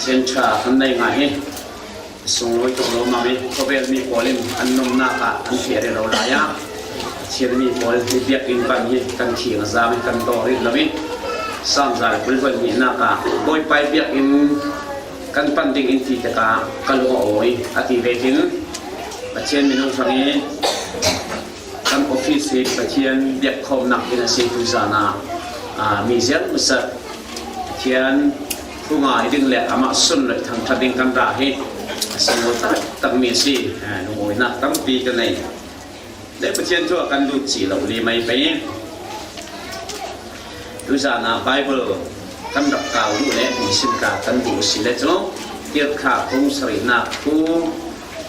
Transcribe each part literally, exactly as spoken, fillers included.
Centre kan nei ngai hi. Sunglawi tuk lo mah hi. Khawvel mi pawl in an nomnak ah an feh rih lo lai a, Pathian mi pawl hi biakinn pan hi kan khing a zam hi kan tawng rih lo hi. Sam za le kul hluan hnihnak ah Bawipa biakinn kan pan ding in ti tikah ka lung a awi a ti vekin Pathian minung hrang hi kan office hi Pathian biakkhawmnak inn a si. Tuzan ah, aa, mi ziang masat Pathian thu ngai ding le amah sunloih thangṭhat ding kan ra hi a sunglawi taktak mi a si. Aa, lungawinak tampi ka nei. Le Pathian thu ah kan lut cih lo li mai pei. Tuzan ah Bible kan rak kau duh le nisim ka kan duh a si le cu, Tirhkhah bung sarihnak thu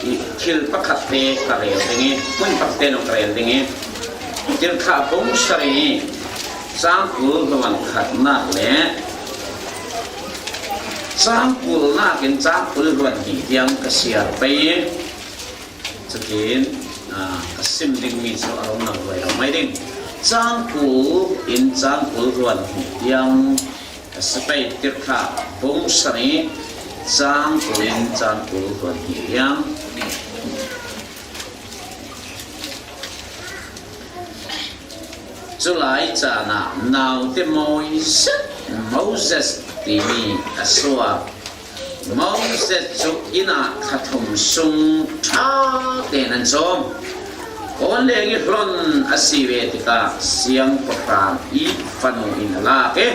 i thil pakhat te ka rel ding i, hmun pakhat te nung ka rel ding i, Tirhkhah bung sarih i cang kul hluan khatnak le cang kulnak in cang kul hluan hnih tiang ka siar pei i, cutin, aa, ka sim dingmi cu a rung lang rua lo mai ding. Cang kul in cang kul hluan hnih tiang ka si pei. Tirhkhah bung sarih cang kul in cang kul hluan hnih tiang. Culai caan ah naute mawi zet Moses timi a suak. Moses cu inn ah thla thum sung ṭha tein an cawm. Kawn leng i hlon a si ve tikah siangpahrang i fanu in a lak i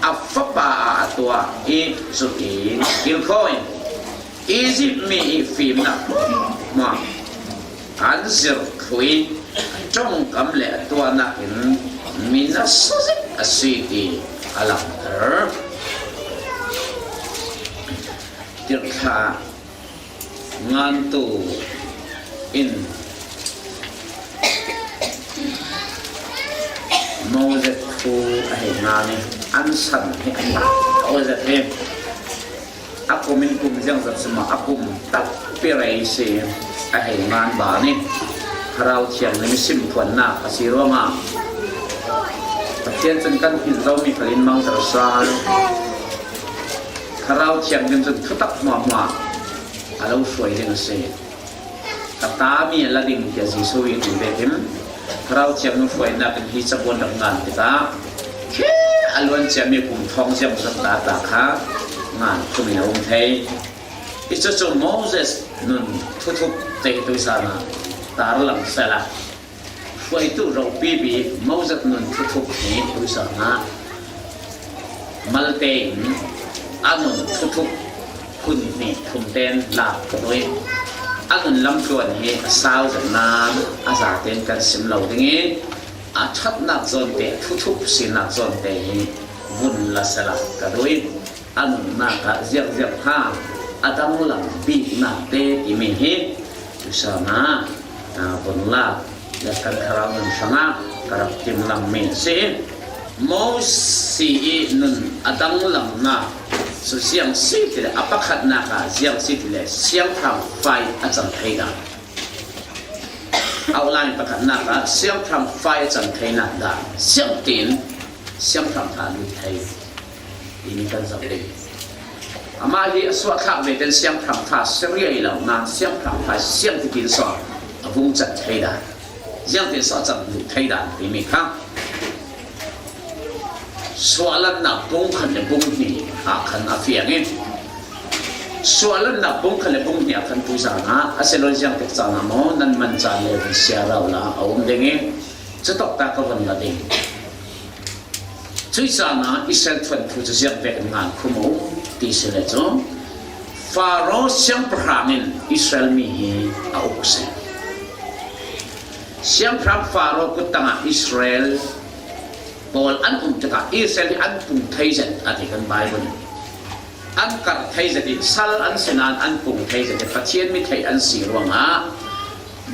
a fapa ah a tuah i cutin a kilkhawi. Izipt mi i fimnak hmuahhmuah an zirh thluh i a ṭongkam le a tuahnak in mi nasa zet a si ti a langhter. Tirhkhah ngantu in Moses thu a hei ngan i an san hi a hau zet hi. A kum in kum ziangzat si maw, a kum takpi rei si a hei ngan ban i Thlarau Thianghlim i simphuannak a si ruangah Pathian cun kan hngilh lomi khal in mangter sal. Thlarau Thianghlim cun thutak hmuahhmuah a lo hruai ding a si. Ka tami a la ding tiah Jesuh i ti vekin Thlarau Thianghlim hruainak in hi cabuan rak ngan tikah khi a luan ciami kum thawng ziangzat ta ta kha ngan khum in a um thei. Hi cucu Moses nun thuthup te hi tuisan ah tarlang sehla. Hruaitu ropi bik Moses nun thuthup hi tuisan ah malte in a nun thuthup hun hnih thum ten lak ka duh i a nun lamtluan hi a sau zet nain a zaten kan sim lo ding i a ṭhatnak zawnte, a thuthup sinak zawnte hi vun la sehla ka duh i a nunnak ah ziakziak hna a danglam biknak te timi hi tuisan ah, aa, vun lak le kan thlarau nun hrangah ka rak timlammi a si. Mosi i nun a danglamnak cu ziang si ti le a pakhatnak ah ziang si ti le siangpahrang fai a cang thei dan. Outline pakhatnak ah siangpahrang fai a cang theinak dan siangtin siangpahrang hna lut thei. Timi kan zoh ding. Amah hi a suahthlak ve ten siangpahrang ṭha si riai lo nain siangpahrang ṭha siang titin saw a vung cat thei dan, ziangtin saw a cang duh thei dan timi kha suahlannak bung khat le bung hnih ah khan a fiang i suahlannak bung khat le bung hnih ah khan tuisan ah a si lo ziangtik caan ah maw nan man caan le siarau la a um ding i cutawk ta ka von la ding. Cuih caan ah Israel thuanthu cu ziangvek in ngan khum a um ti si le cu Faro siangpahrang in Israel mi hi a uk si. Siangpahrang Faro kut tangah Israel pawl an um tikah Israel hi an pung thei zet a ti kan Bible. An karh thei zet i sal an si nain an pung thei zet i Pathian mi theih an si ruangah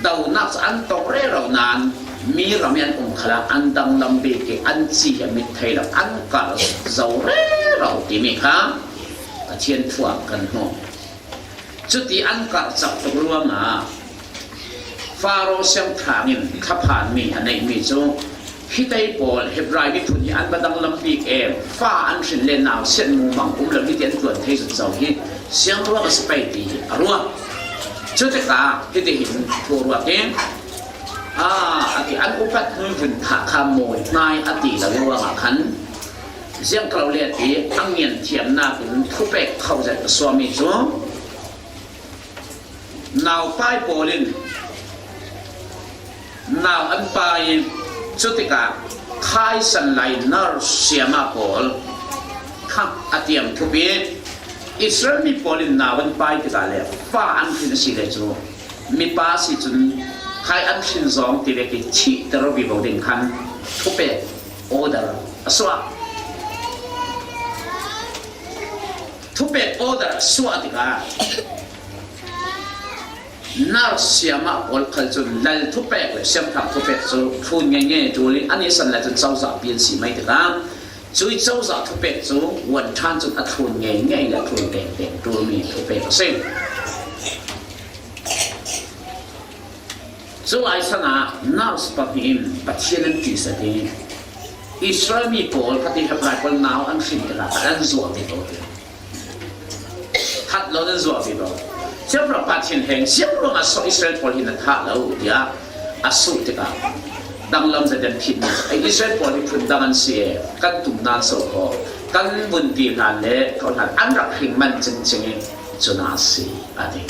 dohnak cu an tong rero nain mi ram i an um khalah an danglam bik i an ci hi a mit thei lo, an karh zo rero timi kha Pathian thu ah kan hmuh. Cuti an karh cak tuk ruangah Faro siangpahrang in thlaphanmi a neihmi cu Hitei pawl Hebrai miphun hi an va danglam bik em, fa an hrin le nausiat mumang um lo, hiti an tuan thei zot zo hi, siangruang a si pei ti hi a ruah. Cutikah hiti hin thu a ruah keng. A, a ti, an upat hnuai vun thah kha mawi hnai a ti lo ruangah khan, ziang ka lo le a ti, a ngian thiamnak in thupek kho zet a suami cu, naupai pawl in nau an pai in, cutikah khaisan lai nar siama pawl kha a tiang thupi. Israel mi pawl in nau an pai tikah le fa an thin a si le cu, mipa si cun khai an thin zawng ti vek i thihter vivo ding khan thupek order a suah. Thupek order a suah tikah nar siamah pawl khal cun lal thupek le siangpahrang thupek cu thlun ngeingei ṭul i an ihsan lai cun cozah bia an si mai tikah cui cozah thupek cu vuan ṭhan cun a thlun ngeingei le a thlun pengpeng ṭulmi thupek a si. Cu lai san ah nurse pahnih in Pathian an ṭihzet i Israel mi pawl khat i Hebrai pawl nau an hrin tikah khat an zuah ve ko ti. That lo nan zuah ve ko. Siangpahrang pa thinheng siangruangah so Israel pawl hi na thah lo tiah a suh tikah danglam zet an phit. Israel pawl hi phun dang an si e, kan tum nan so ko, kan vun ti hlan le kho hlan an rak hring man cingcing i cuna a si a ti.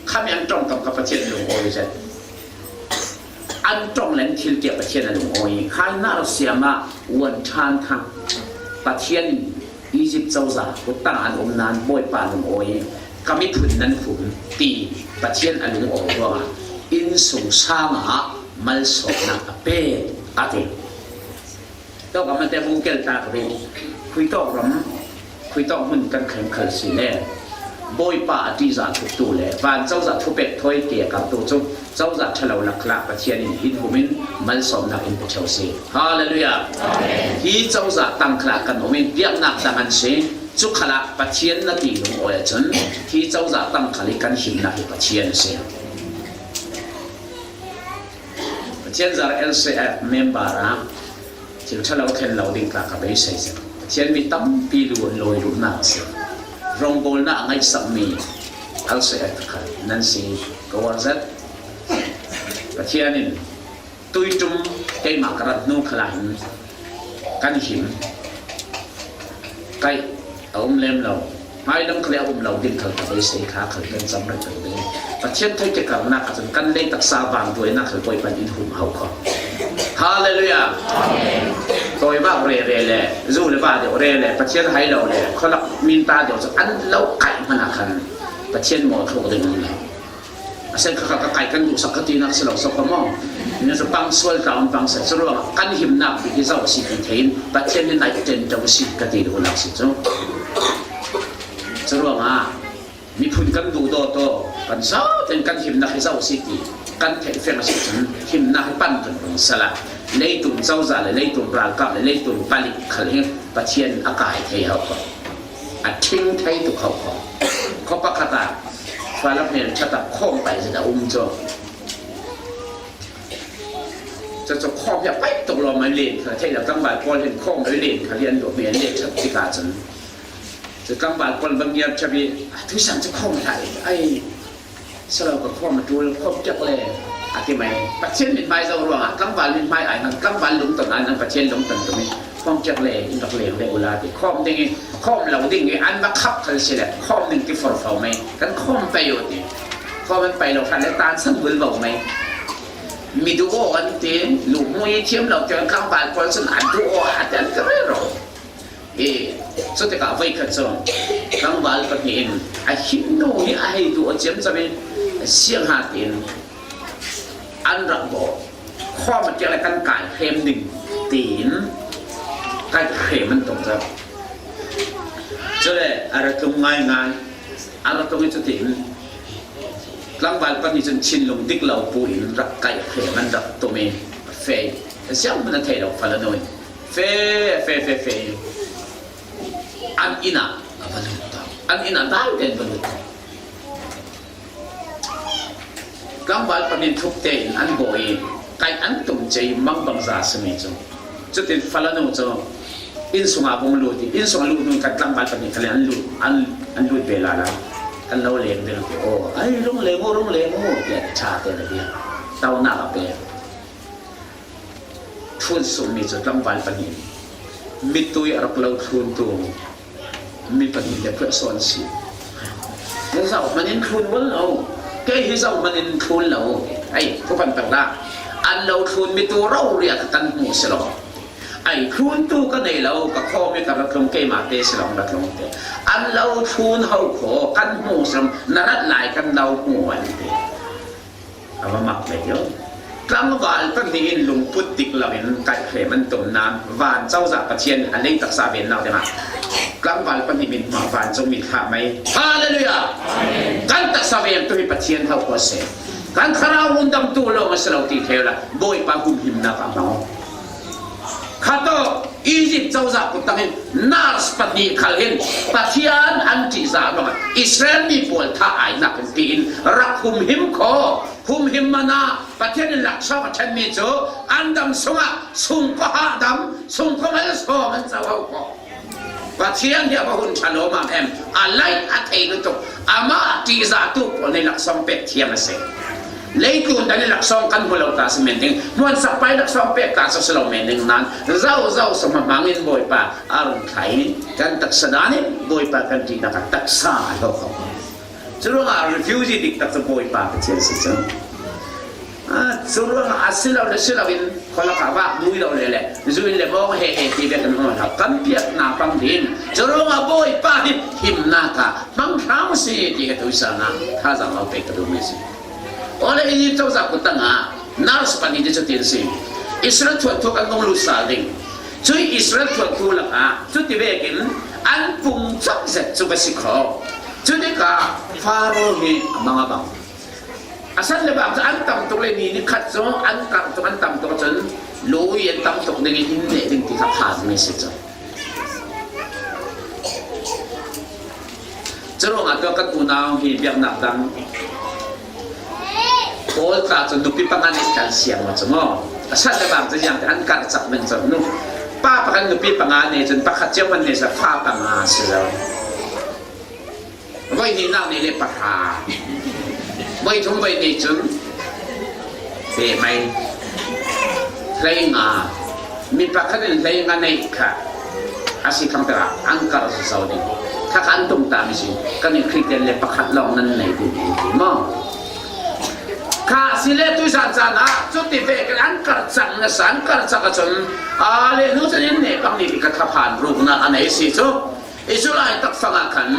Khami an ṭong kam kha Pathian a lungawi zet. An ṭong le an thil tiah Pathian a lungawi. Khai nar siamah vuan ṭhan thang Pathian in Egypt cozah kut tangah an um nan Bawipa lungawi, ka miphun nan hum ti Pathian a lungawi ruangah innsung sangah malsawmnak a pek a ti. Tawk a mate bungkel tak ri, khuitawk ram, khuitawk hmun kan khen khal si le Bawipa a ṭihzah thuktu le van cozah thupek thawi ke a kartu cu cozah ṭha lo lak khalah Pathian in in hum in malsawmnak in pe ṭheu si. Hallelujah! Hi cozah tang khalah kan um in biaknak dang an si. Cu khalah Pathian na ti lungawi ahcun hi cozah tang khal i kan himnak hi Pathian a si. Pathian zar L C F member ah thil ṭha lo thlen lo ding tla ka beisei si. Pathian mi tampi lu an lawi luhnak a si. Rongbawlnak a ngaihsakmi L C F kha nan si ka uar zet. Pathian in tuiṭum keimah ka rat hnu khalah hin kan him. Kaih a um lem lo. Hmailam khal a um lo ding khal ka beisei kha khal kan cam rih peng ding. Pathian theih ke karnak ahcun kan lei taksa vang duainak khal Bawipa in in hum ho kho. Hallelujah! Tawi vak rere le zu le va deuh re le Pathian hai lo le khualak minta deuh cu an lo kaih hmanh ah khan Pathian maw thluk ding um lo. A sen kha kha ka kai kan duhsak ka tinak si lo so kha maw? Ni cu pang sual tla um pang sa cu ruangah kan himnak bik hi zo a si ti thei in Pathian ni naih ṭen ṭo a si ka ti duhnak si cu. Cu ruangah miphun kan duh dawt aw, kan zaten kan himnak hi zo a si ti kan theih fiang a si cun himnak hi pan tun rung sala. Leitung cozah le leitung ralkap le leitung palik khal hi Pathian a kai thei ho kho. A ṭhing thei tuk ho kho. Khuapakhat ah fala hmel ṭhat ah khawm pai zet a um cu. Cucu khawm hi a paih tuk lawm, a len kha theih lo, tlangval pawl hin khawm a len kha lian duh hmel len ṭhat tikah cun cu tlangval pawl va ngiar ṭhep i, "Tuisan cu khawm a hlah i, ai, si lo ka khawm a ṭul, khawm ṭiak le," a ti mai. Pathian mithmai zo ruangah tlangval mithmai ai hmanh, tlangval lungton ai hmanh Pathian lungton tum i, "Khawm ṭiak le, in rak leng le ula," ti. Khawm ding i, khawm lo ding i an va khap khal si le khawm ding ti forfo mai, kan khawm pei u ti. Khawm an pei lo hlan le tan san bul vo mai. Mi duh aw an ti, luhmui thiam lo tiang tlangval pawl cun an duh aw a ti an ti rero. I, cutikah voikhat cu tlangval pahnih in a himnu hi a hei duh aw ciamcam in siangha tiin an rak bawh. Khawm a tiang le kan kai hrem ding tiin kai hrem an tong cu. Cule a ra tlung ngaingai, a ra tlung i cutiin tlangval pahnih cun thinlung dik lo pu in rak kaih hrem an rak tum i a feh i a siang hmanh a thei lo fala nu in feh, feh, feh, feh i an inn ah a va lut ta. An inn ah dai tein va lut ta. Tlangval pahnih thuk tein an bawh i Kaih an tum cei mangbangza a si mi cu. Cutin fala nu cu inn sungah vung lut i, inn sungah lut nun khat tlangval pahnih khal in an lut, an, an lut ve lala. Kan lo leng ding ti, aw, ai, rung leng u, rung leng u, tiah ṭha te na bia. Taunak a pek. Thun sung mi cu tlangval pahnih. Mittui a rak lo thluntu mi pahnih le phuah sawn si. Hi zoh hmanh in thlun ual lo. Kei hi zoh hmanh in thlun lo. Ai, thuphan tak dah. An lo thlun mi tu rori ah kan hmuh si lo. Ai, thluntu ka nei lo, ka khawm i ka ra tlung, keimah te si lo, ra tlung te. An lo thlun ho kho kan hmuh si lo, na rat lai kan lo hmuh an ti. A va mak ve deuh. Tlangval pahnih in lungput dik lo in kaih hrem an tum nain van cozah Pathian a lei taksa ve nau dingah tlangval pahnih min hmah vancung mi thlah mai. Hallelujah! Kan taksa ve tu hi Pathian ho ko a si. Kan thlarau rundamtu lawng a si lo ti thei la Bawipa humhimnak a hmang. Kha tawh Egypt cozah kuttang hin nurse pahnih khal hin Pathian an ṭihzah ruangah Israel mi pawl thah ainak in tiin rak humhim kho. Humhim mana Pathian in laksawng a ṭhenmi cu an dam sungah sungkua hahdam, sungkua malsawm an co ho kho. Pathian hi a va hun ṭha lawmam em? A laih a thei lutuk. Amah ṭihzahtu pawl nih laksawng pek thiam a si. Leitlun dan in laksawng kan hmu lo ta si men ding, hmuansak pai laksawng pek ta si lo men ding nan, zozo sawm hmang in Bawipa a rung thlai, kan taksa dan in Bawipa kan ṭihnak a taksa a hlawk ko. Curuangah refugee dik tak cu Bawipa Pathian si cu. Ah, curuangah a si lo le si lo in khualak ah vak dui lo le le, zu in le mawng he he ti bek in hong hau. Kan piaknak pang ding. Curuangah Bawipa hi himnak ah hmang hram si ti he tu sa na thazaang lo pek ka duhmi si. Awle Egypt cozah kuttang ah nurse pahnih cu cutin si. Israel thuanthu kan vung lut sal ding. Cui Israel thuanthu lakah cuti vekin an pung cawk zet cu va si kho. Cutikah Faro hi a mang a bang. A san le bang cu an tam tuk le ni, ni khat cu an tam tuk, an tam tuk cun lui an tam tuk ding i in neh ding ti kha phan mi si cu. Curuangah tu kan unau hi biaknak dang kawl tla cu nupi panga nih kan siang maw cu maw? A san le bang cu ziang an karcak ding cu nu, pa pakhat nupi panga nih cun pakhat cio hmanh nih cu fa panga si lo. Voi hnihnak nih le pahra. Voi thum voi nih cun pehmai. Hleinga. Mi pakhat in hleinga neih kha a si thangter ah an kar zo ding. Kha kha an tum ta mi si. Kan in Khristian le pakhat lawng nan nei ding ti maw? Kha si le tuisan caan ah cuti ve kan an kar cang nasa, an kar cak ahcun a le nu cun in nih pang nih ka thlaphan ruknak a nei si cu. Israel takfang ah khan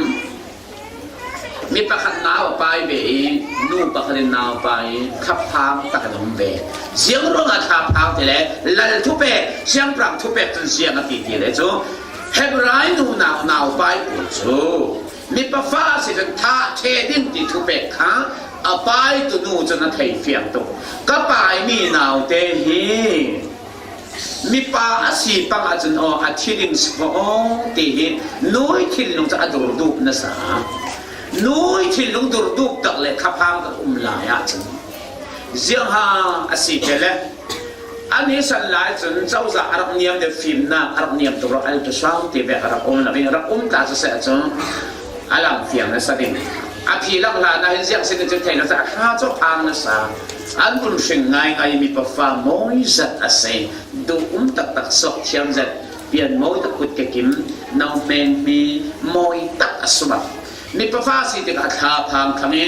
mi pakhat nau a pai ve i nu pakhat in nau a pai i thlaphang tak an um ve. Ziang ruangah thlaphang ti le lal thupek, siangpahrang thupek cun ziang a ti ti le cu Hebrai nunau nau pai pawl cu mipa fa si cun thah ṭhe ding ti thupek kha a pai tu nu cun a thei fiang tuk. Ka pai mi naute hi mipa a si pang ahcun aw, a thi ding si kho aw, ti hi nui thinlung cu a dur dup nasa. Nui thinlung dur dup tak le thlaphang tak um lai ahcun ziangha a si te le an i san lai cun cozah a rak niam deuh, fimnak a rak niam tuk rawh, ultrasound ti vek a rak um lo, rak um ta cu seh ahcun a lam fiang nasa ding. A phi lak hlan ah hin ziang si ding cu thei nasa, a hra cu a phang nasa. An vun hring ngaingai i mipa fa mawi zat a si. Duh um taktak suak thiam zet, pian mawi tak kut kekim, no hmeng hmi mawi tak a suak. Mipa fa si tikah thlaphang khang i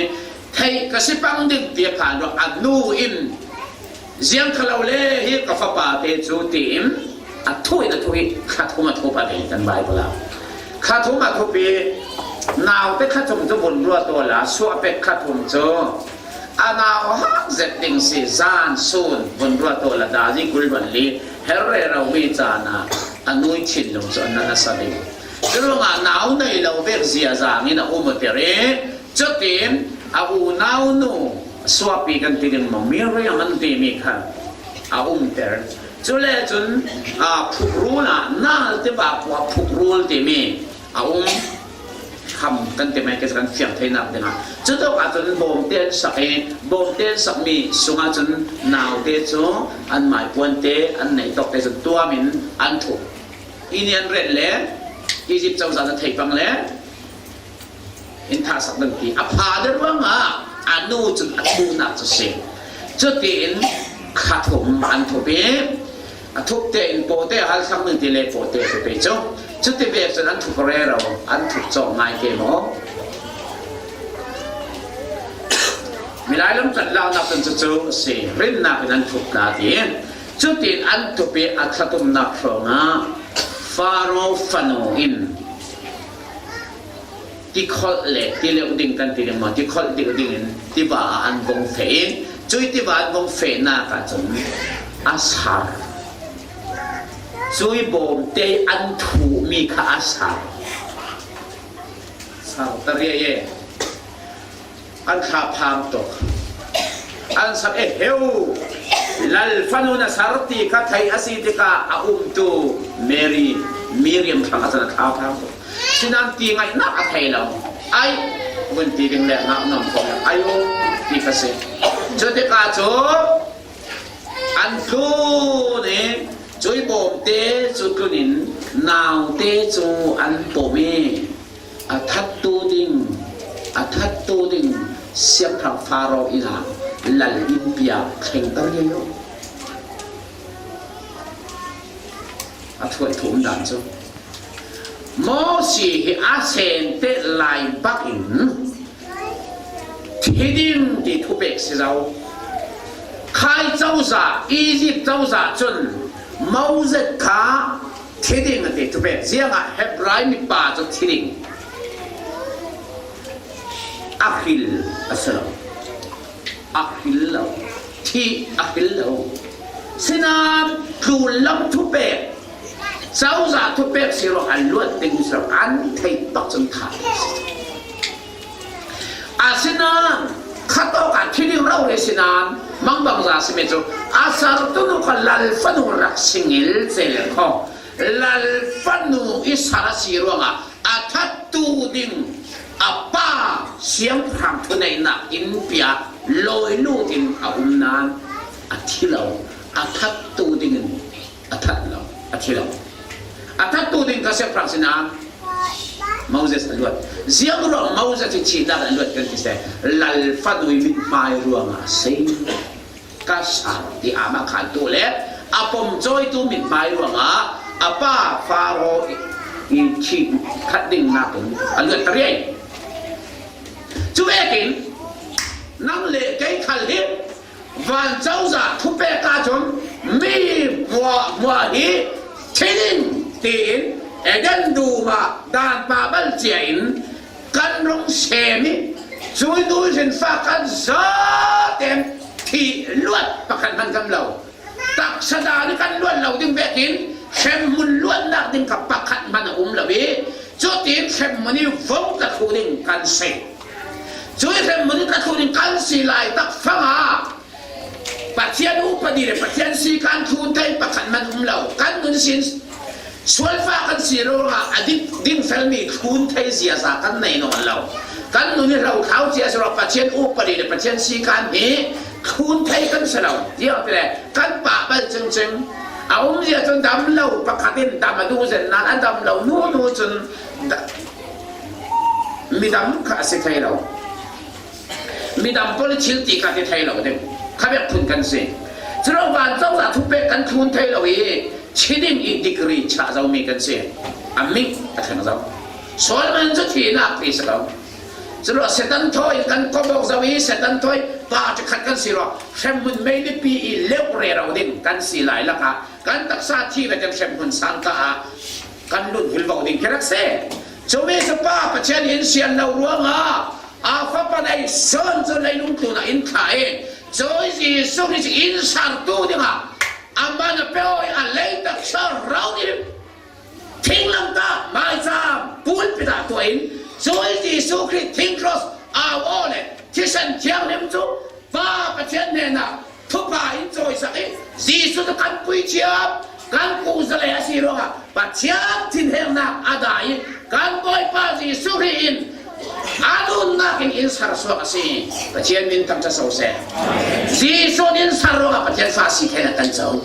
theih ka si pang ding ti a phan ruah a nu in ziang kha lo le hi ka fapa te cu tiin a thu in a thu i kha thum a thup a ve kan Baibal ah. Kha thum a thup i naute kha thum cu vun ruat awla suah pek kha thum cu a nau hak zet ding si, zan sun vun ruat awla dazi kul hmanh li her rero mi caan ah a nui thinlung cu an nan a sa ding. Curuangah nau nei lo vek ziaza in a um u ter i cutin a unau nu suahpi kan ti ding maw, Miriam an timi kha a umter. Cule cun, aa, phukrul ah, nal tiva pua phukrul timi a um. Kham kan ti mai kei kan fiang theinak dingah. Cutawkah cun bawmte an sak i, bawmte an sakmi sungah cun naute cu an maipuante an neih tawkte cu tuamin an thup. I ni an ret le Egypt cozah na theih pang le in thahsak ding ti a pha deuh ruangah a nu cun a thunak cu si. Cutiin kha thum an thup i, a thup tein pawte a hal thlang ding ti le pawte a thup i cu. Cuti ve cun an thup rero, an thup cawk ngai ke maw? Milai lam tlanlaunak cun cucu a si, rinnak in an thup hna ti. Cutiin an thup i a thlatumnak hrawngah Faro fanu in tikholh le tileuh ding kan ti ding maw, tikholh deuh dingin tiva ah an vung feh i, cui tiva an vung fehnak ahcun a sar. Cui bawmte an thuhmi kha a sar. Sar ta riai e. An thlaphang tuk. An sak e heu. Lal fanu na sar ti kha theih a si tikah a umtu Mary, Miriam thlang a cun a thlaphang tuk. Sinan ti ngaihnak a thei lo. Ai, vun ti ding le ngah nuam ko le ai u ti ka si. Cutikah cu an tlun i cui bawmte cu tlun in naute cu an pom i a thattu ding, a thattu ding siangpahrang Faro inn ah lal in piak thleng ta riai lo. A thuai thum dan cu Mosi hi a senteh lai bak in thi ding ti thupek si zo. Khai cozah, Egypt cozah cun Moses kha thi ding a ti thupek. Ziangah Hebrai mipa cu thi ding a hril a si lo. A hril lo. Thih a hril lo. Sinain tlunlam thupek, cozah thupek si ruang an luat ding si lo, an theih bak cun kha a si. Asinain khatawk ah thi ding rori sinain mangbangza si mi cu a sartu nu kha lal fanu rak si ngil cel kho. Lal fanu i sar a si ruangah a thattu ding a pa siangpahrang thuneihnak in piak lawi lut in a um nain a thi lo, a thattu dingin a that lo, a thi lo. A thattu ding kha siangpahrang sinain Moses a luat. Ziang ruang Moses i thihnak a luat kan ti se, lal fanu i mithmai ruangah a si. Ka sar ti a mah khan tu le a pom cawitu mithmai ruangah a pa Faro i thih khat ding nakin a luat ta riai. Cu vekin nang le kei khal hi vancozah thupek ahcun mi hmuahhmuah hi thi ding tiin Eden dum ah dan pabal cia in kan rung sem i, cui nu zin fa kan zaten thih luat pakhat hman kan lo. Taksa dan i kan luat lo ding vekin hremhmun luatnak ding kha pakhat hman a um lo i, cutin hremhmun i vung tla thluh ding kan si. Cui hremhmun i tla thluh ding kan si lai tak fangah Pathian upadi le Pathian sikan thlun thei pakhat hman um lo. Kan nun sin sualfa kan si ruangah a dik ding felmi thlun thei ziaza kan nei nawn lo. Kan nun i hlo thlau cia si ruangah Pathian upadi le Pathian sikan hi thlun thei kan si lo. Ziangah ti le kan pah bal cingcing a um zia cun dam lo pakhat in dam a duh zen nain a dam lo nu nu cun da-, midam kha a si thei lo. Midang pawl i thil ti kha ti thei lo ding. Kha bek phun kan si. Culo vancung ah thupek kan thlun thei lo i, thi ding i degree chah zomi kan si. A mik a thleng zo. Solomon cu thihnak ti si lo. Culo Satan thawi in kan kop awk zo i, Satan thawi pa cikhat kan si lo. Hremhmun meilipi i leuh rero ding kan si lai lakah kan taksa thi ve kan hremhmun sangka ah kan lun vulvo ding khi rak si. Cumi cu Pa Pathian in sian lo ruangah a fapa neihsun cu leilung tlun ah in thlah i, cui Jesuh Khrih in sartu dingah amah na pek i a leitak thlarau i thinglamtah maicam pulpit ah tuah in, cui Jesuh Khrih thing cross au aw le thisen thianghlim cu Pa Pathian hnenah thupha in cawisak i, Jesuh cu kan puithiam, Kan kuhzalei a si ruangah Pathian thinhengnak a dai i kan Bawipa Jesuh Khrih in a nunnak in in sarsuak a si. Pathian min thangṭha so seh. Jesuh in in sar ruangah Pathian fa si theinak kan co.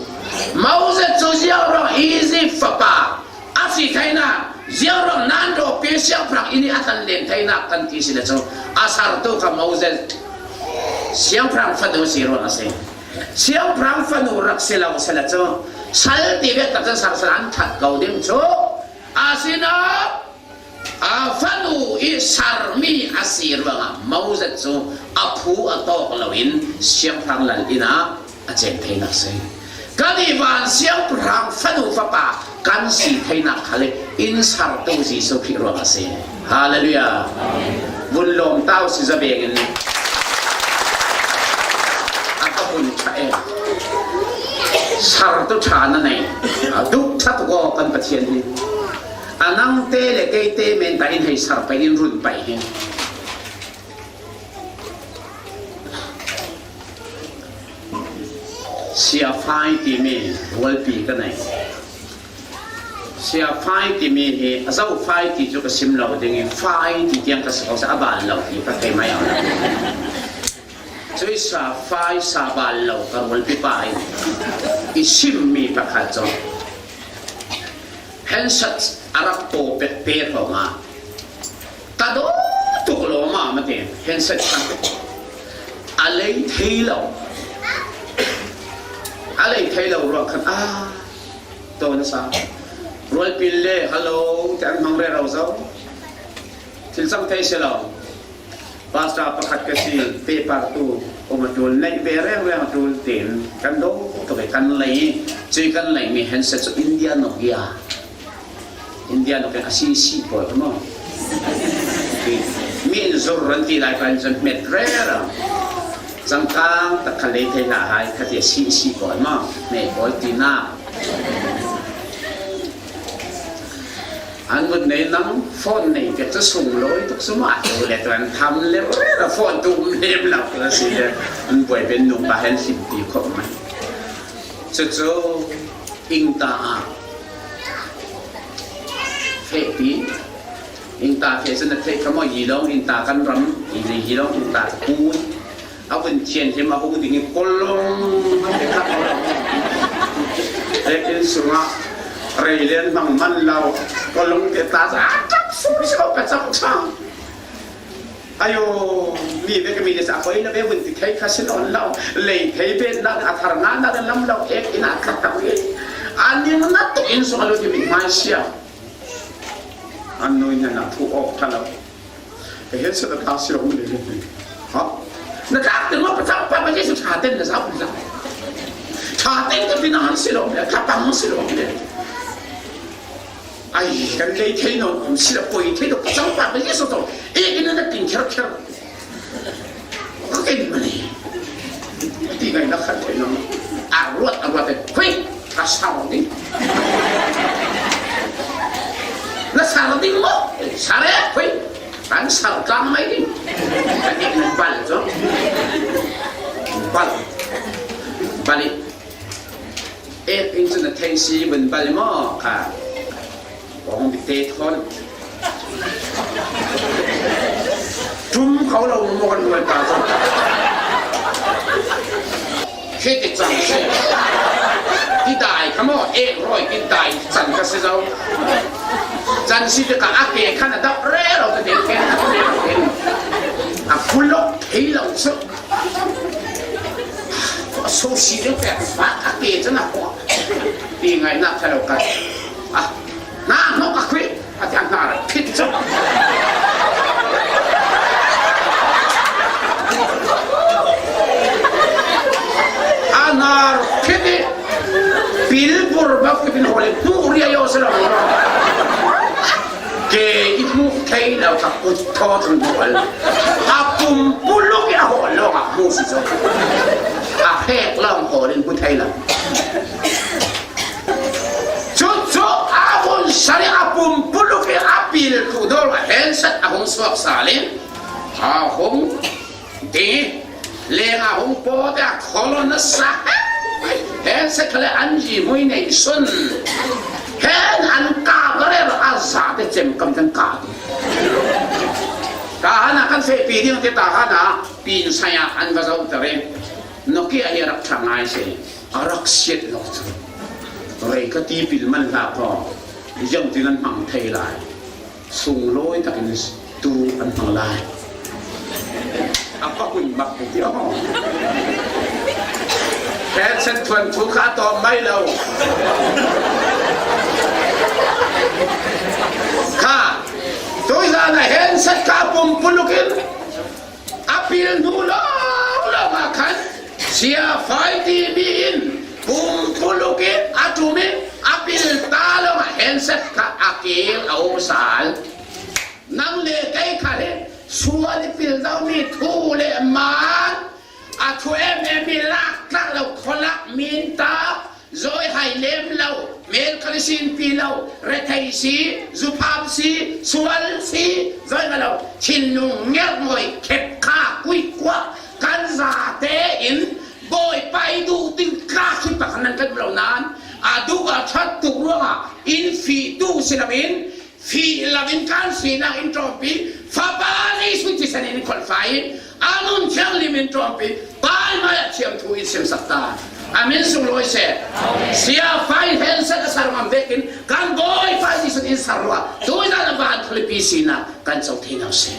Moses cu ziang ruang Egypt fapa a si theinak, ziang ruang nan dawpi siangpahrang in i a tan len theinak kan ti si le cu a sartu kha Moses siangpahrang fanu si ruang a si. Siangpahrang fanu rak si lo si le cu sal ti vek tak cun sar sal an that ko ding cu a si lo. A fanu i sarmi a si ruangah Moses cu a phu a tawk loin siangpahrang lal inn ah a cem theinak si. Kan i van siangpahrang fanu fapa kan si theinak khal in sartu Jesuh Khrih ruang a si. Hallelujah. Vun lawm tau si zabeng in a ka vun ṭha em. Sartu ṭha na nei. A duk ṭha tuk aw kan Pathian hi. A nangte le keite men ta in hei sar paih in run paih hi. Sia Fai timi rualpi ka nei. Sia Fai timi hi a Zo Fai ti cu ka sim lo ding i Fai ti tiang ka si ko a bal lo ti ka thei mai a. Cui sa fai sa bal lo ka rualpi pa in i simmi pakhat cu handset a rak paw pek te hrawngah ta dawh tuk lawmah mate handset khan a lei thei lo, a lei thei lo ruang khan a tawn a sa. Rualpi le hello te an hmang rero zo. Thil cang thei si lo. Pastor pakhat ka si, paper tu um a ṭul, neih ve reng reng a ṭul, tin kan do ka ve kan lei, cui kan lei mi handset cu India Nokia. India Nokia a si si pawl ka maw? Mi in zur ran ti lai kan cun hmet rero. Cangkang tak kha lei thei hlah hai kha ti a si si pawl maw? Hmeh pawl ti nak. An vun nei nang phone nei pek cu sung lawi tuk cu mah tu le tuan tham le rera phone tu um lem lo tu a si le an buai ben nung pa hen hlim ti khawh mai. Cucu ingta ah fehpi, ingta feh cu na theih kha maw? Yilong ingta kan ram, i le Yilong ingta ka pu. A vun thianhlim a hung ding i kolong a pe kha kolong. Biakinn sungah rei len hmang man lo, kolong te ta a cak sung si lo ka cang cang. Ayo, mi ve ka mi le sa koi na ve vun ti thei kha si lo lo. Lei thei ve na a thar nga na lam lo ek in a kha ta ve. A ning na tu inn sung a lo ti mi hmai sia. An nui na na thu awk tha lo. Ka handset a tlak si lo le. Ha? Na tlak teng lo, Pacang pa pa Jesuh ṭha ten na zau la. Ṭha ten ka pi na han si lo le, ka pang si lo le. Ai, kan lei thei no, si la poi thei lo, Pacang pa pa Jesuh to. E, ina na pin kher kher. Ka ken mani. Ti ngai na khat thei no. A ruat, a ruat te. Hui, ka sau ni. Na sau ding maw? Sau e, hui. Kan sau tlang mai ding. Kan dik nan bal zo. Bal. Bal i. E, in cun a thei si vun bal i maw? Ka. Kong bi te thon. Tum kho lo maw kan nuai ta zo. Khi ti cang si. Ti dai kha maw, e roi ti dai can kha si zo. Can si ti ka a ke khan a dap rero ka deng ken. A kulok thei lo cu. A so si deuh pek a ke can a ko. Ti ngai nak kha lo ka. A na no ka khui. A tiang hna rak phit cu. A hna rak phit i pil bur bak phit in hawl i hmuh ria yo si lo. Ke i hmuh thei lo ka kut thaw cun hawl. A pumpuluk i a hawl lawng a hmuh si cu. A hek lawng hawl in hmu thei lo. Cucu a vun sal i a pumpuluk i a pil tu dawr a handset a hung suak sal in a hung ding i leng a hung pawt i a kholon a sa. Handset Sek le an zi mui nei sun. Hen an ka ba re a za te cem kam ten ka. Tahan a kan se pi ding te tahan a pin saya an va zo ta re. Nokia hi a rak thang ai se. A rak siat lo chu. Rei ka ti pil man la ko. Zong tin an hmang thei lai. Sunglawi takin tu an hmang lai. A pakun bak ti aw. Headset thuan thu kha tawm mai lo. Kha. Tui zan a headset kha pumpulukin a pil hnu lawng lawng ah khan Sia Fai ti mi in pumpulukin a tumin a pil ta lawng ah headset kha a kil a um sal. Nang le kei kha le sual i pil zo mi thu le man a thu em em mi lak tlak lo kholak min ta. Zoi hai lem lo, mel kali sin pi lo, rethei si, zupham si, sual si, zoi nga lo, thinlung ngerngoi, khep kha, kui kua, kan zate in, Bawipa i duh ding ka khit pakhat nan kan lo nan, a duh a that tuk ruangah, in fih duh si lamin, fih lamin kan sinak in ṭawmpi, Fapa Jesuh thisen in kholfai, a nun thianghlim in ṭawmpi, Pai mai a thiam thu in simsak ta. A min sunglawi se. Sia Fai headset a sar ngam vekin kan Bawipa Jesuh in sar lua. Tui zan a van khulipi sinak kan co thei lo se.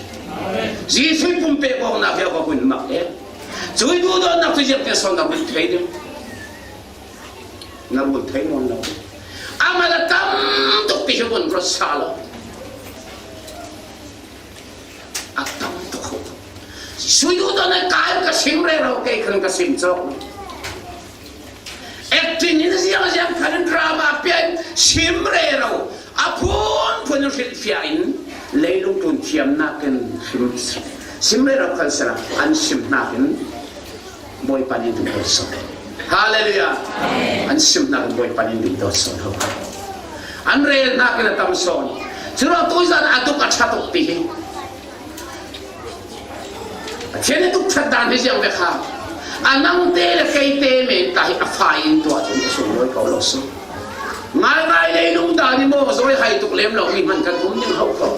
Jesuh pumpek bawknak hi a hun mak e. Cui duhdawtnak cu ziangtin sawn na hun thei ding. Na rul thei nawn lo. Amah a tam tuk ti hi run rawt sa lo. A tam tuk ho. Sui duh dawn a kai ka sim rero kei khan ka sim cawk. Acting in ziang ziang khan drama pian sim rero. A phun phun hrilhfiah in leilung tun thiamnak in sim, sim rero khan sela an sim hnakin Bawipa nih duh dawt sawn. Hallelujah. An sim hnakin Bawipa nih duh dawt sawn ho. An rel hnakin a tam sawn. Curuangah tui zan a tuk a ṭha tuk ti hi. Pathian nih tuk ṭhat dan hi ziang ve kha. A nangte le keite men ta hi a fai in tuah ding a sunglawi ko lo si. Ngaingai leilung dan hi maw zawi hai tuk lem lo mi hman kan um ding ho ko.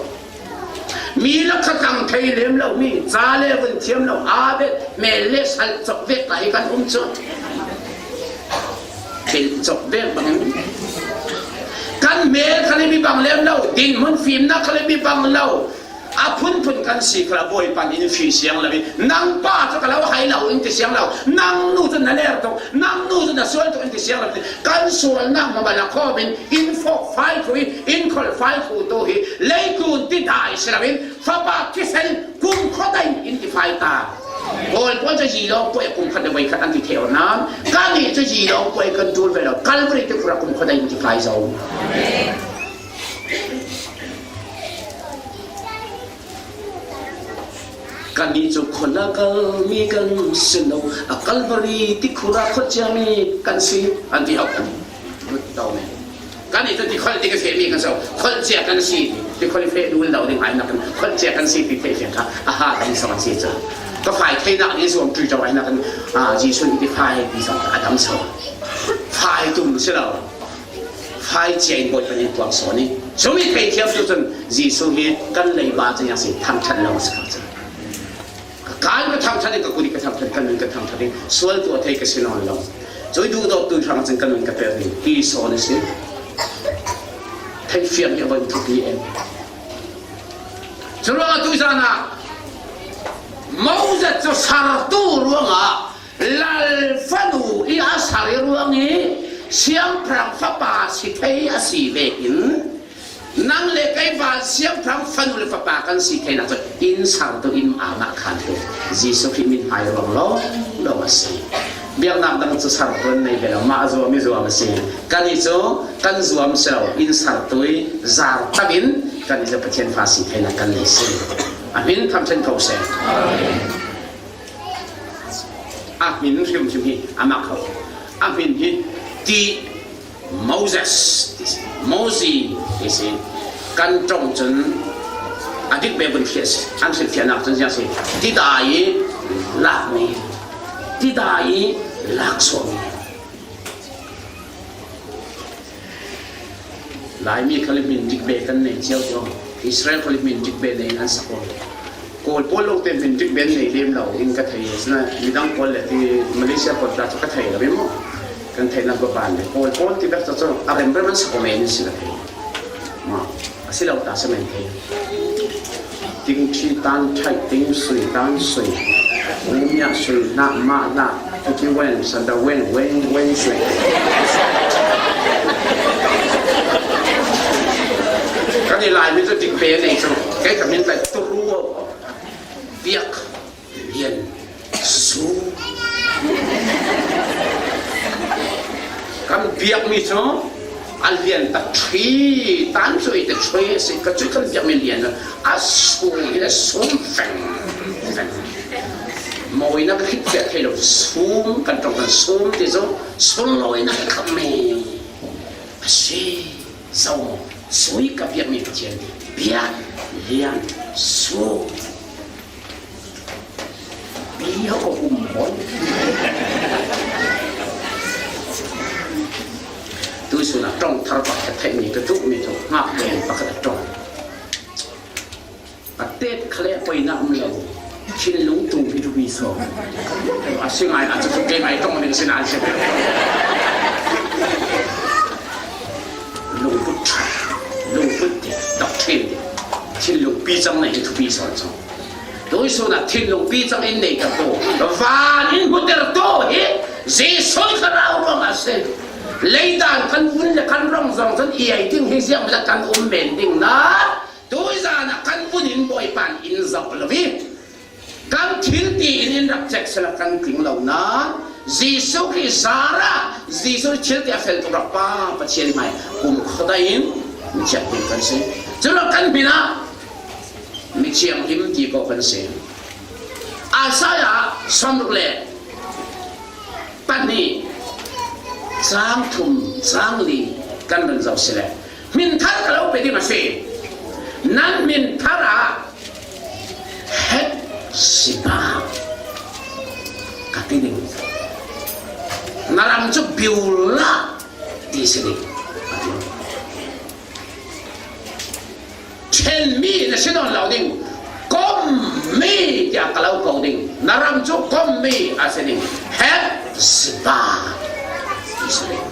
Mi lakah tang thei lem lo mi, ca le vun thiam lo, a bet mel le sal cawk vek ta hi kan um cu. Thil cawk vek bangin kan mel kha le mi bang lem lo, dinhmun fimnak kha le mi bang lo. A phunphun kan si kha Bawipa nih in fih siang lo i, nang pa cu ka lo hai lo in ti siang lo, nang nu cu na ler tuk, nang nu cu na sual tuk in ti siang lo, kan sualnak hmang a la khawm in, in fawk fai khu i, in kholh fai khu tu hi, leitlun ti dai si lo in, Fapa thisen kumkhua dai in ti fai ta. Paul pawl cu yi lawng puai kumkhua dai voi khat an ti thei awk nan, kan nih cu yi lawng puai kan ṭul ve lo, Calvary ti khura kumkhua dai in ti fai zo. Kannih cu khuala kal mi kan si lo, a Calvary ti khura khuacia mi kan si, an ti awk kan lut to men. Kannih cu tikhol ti ka feh mi kan si lo, khuacia kan si, tikhol i feh dul lo ding ai nak kan khuacia kan si ti theih feh kha a ha kan si kan si cu. Ka fai theinak nih zuam ṭui to ai nak kan, ah, Jesuh nih ti fai ti zong a dam so. Fai tum si lo. Fai cia in Bawipa nih puak sawn i, cumi thei thiamtu cun Jesuh hi kan leiba cun a si, thangṭhat lo a si kha cun. Ka kai ka thangṭhat i, ka kut i ka thangṭhat, ka nun ka thangṭhat i, sual tuah thei ka si nawn lo. Cui duhdawttu hrang cun ka nun ka per ding ti sawn a si. Theihfiang hi a van thupi em. Curuangah tuzan ah Moses cu sartu ruangah Lal fanu i a sal i ruang i siangpahrang fapa si thei a si vekin, nang le kei van siangpahrang fanu le fapa kan si theinak cu in sartu in amah khan tu Jesuh Khrih min hmai ruang lawng lawng a si. Biaknak dang cu sartu an nei ve lo, mah zuam i zuam a si. Kannih cu kan zuam si lo, in sartu i zar tam in kannih cu Pathian fa si theinak kan nei si. A hmin thangṭhat ko seh. A hmin hrimhrim hi a mak kho. A hmin hi ti Moses ti si, Mosi ti si. Kan ṭong cun a dik bek in hriat si, an hrilhfiahnak cun ziang si. Tidai i lakmi, tidai i laksuahmi. Laimi khal in hmin dik bek kan nei ciau ciau. Israel khal in hmin dik bek nei an sak aw. Kawl pawl lo te hmin dik bek nei lem lo in ka thei. Sina midang pawl le ti Malaysia pawl ta chu ka thei lo maw. Kan theihna ka ban le Kawl pawl ti bek ta chu a rem rem an sak aw mai in si ka thei. Ma, a si lo ta sa men thei. Ting thi tan thai, ting sui tan sui. Umia sui na ma na. Tuki wen, sanda wen, wen, wen sui. Kan i lai mi tu dik be nei chu. Kei ka min lai tu ruo. Biak. Lian. Su. Kan biak mi chu. A lian ta thi, tan chu i ta thi, si ka chu kan biak mi lian. A su, i la sum veng, veng. Mawina ka khit piak thei lo, sum kan tawng kan sum ti zo, sum mawina ka kham me. A si, zo, sui ka biak mi Pathian, biak, lian, su. Pi ho ko kum bon. Tu suna tawng thar pakhat thei mi ka tu mi tu ngak pen pakhat tawng. A tet khale poi na um lo. Thinlung tung hi tu pi so. A si ngai a chu ke ngai tawng ni si na si. Lungput tha, lungput ti, doctrine ti. Thinlung pi chang na hi tu pi so chang. Tui suna thinlung pi chang in nei ta tu. Van in huter tu hi. Jesu ka rau rong a se. Leidan kan vun le kan rong zong zon i ai ding hi ziang la kan um men ding na. Tui zana kan vun in boi pan in zau lo vi. Kan thil ti in in rak check sela kan tling lo na. Jesu Khrist zara, Jesu thil ti a fel tu rak pa, Pathian mai. Kum khoda in, mi check ding kan si. Chura kan mina, mi chiang him ti ko kan si. Isaiah, som ruk le. Pahnih, chang thum, chang li, kan run zo si le. Hmin thar ka lo pe ding a si. Nan hmin thar ah, Hepsiba ka ti ding. Na ram cu Beulah ti si ding. Ṭhenmi na si nawn lo ding, kommi tiah ka lo ko ding, na ram cu kommi a si ding, Hepsiba ti si ding.